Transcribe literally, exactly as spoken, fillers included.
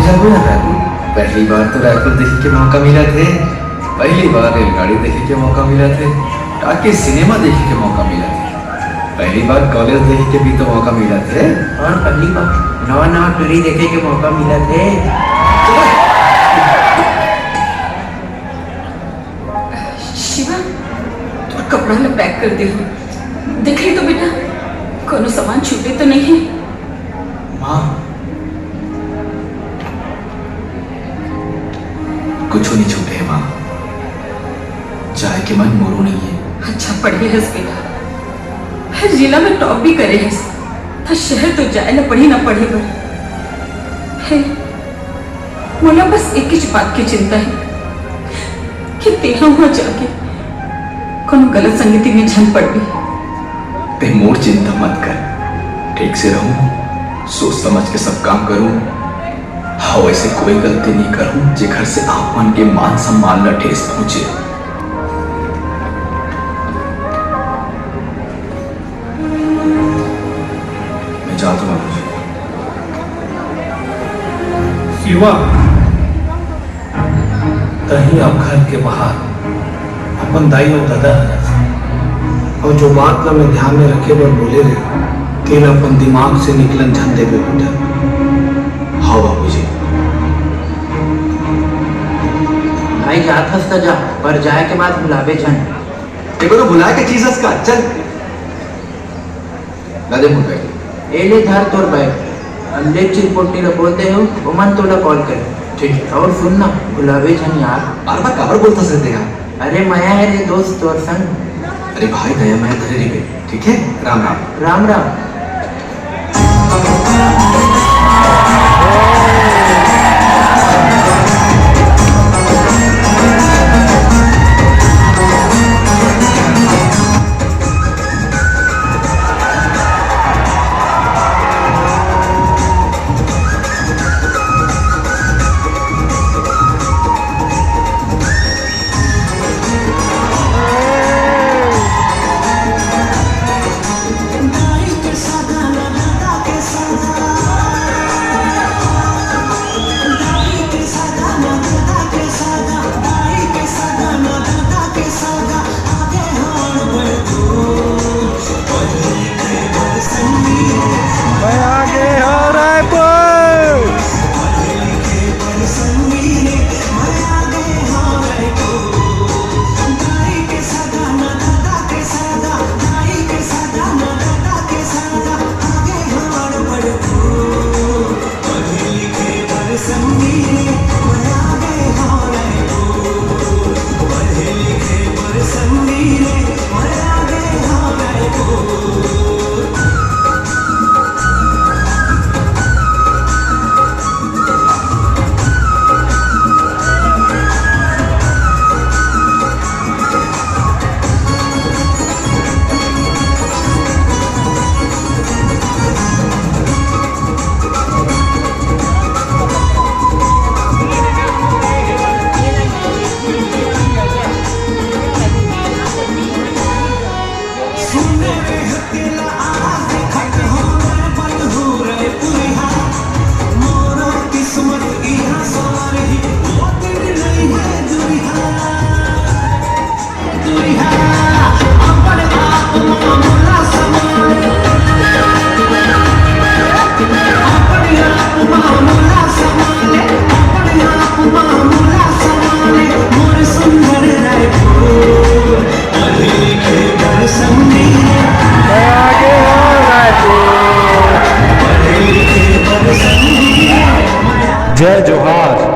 जाबो यार रायपुर। पहली बार तो रायपुर देखे के मौका मिला थे, पहली बार रेलगाड़ी देखे के मौका मिला थे, टाके सिनेमा देखे के मौका मिला थे, पहली बार कॉलेज देखे के भी तो मौका मिला थे। और पहली बार नवा नवा टूरी देखे के मौका मिला थे। शिवा, तोर कपड़ा ला पैक कर दे हूँ। देख ले तो बेटा, कोनो सामान छूटे तो नहीं है? माँ, कुछ नहीं छूटे है माँ। जाए के मन मोरो नहीं है। अच्छा पढ़े हस बेटा, हर जिला में टॉप भी करे हस, त शहर तो जाए ला पड़ी ना पढ़े बर। हे, मोला बस एक ही बात की चिंता है कि तेहा वहाँ जाके कोनो गलत संगति में झन पड़बे। ते मोर चिंता मत कर, ठीक से रहूं, सोच समझ के सब काम करूं। हाँ, वैसे कोई गलती नहीं करूं जेकर से आप मन के मान सम्मान ला ठेस पहुंचे। मैं जाता हूँ बाबूजी। शिवा, तहीं अब घर के बाहर अपन दाई अउ ददा हरस। अउ जो बात ला मैं ध्यान में रखे बर बोले रहे, तेला अपन दिमाग से निकलन झन देबे बेटा। हाँ बाबूजी। भाई जात हस त जा, पर जाए के बाद भुलाबे झन। देखो तो भुलाए के चीज हस का, चल। ला दे मोर बैग। ए ले धर तोर बैग। अउ ले चिरपोटी ला बोल दे हो, ओमन तोला कॉल करे। ठीक है। अउ सुन ना, भुलाबे झन यार। बार बार काबर बोलथस रे तेहा? अरे मया है रे दोस्त तोर संग। अरे भाई दया मया धरे रहिबे, ठीक है? राम राम। राम राम। मैं आ गए हो रायपुर। जय जोहार।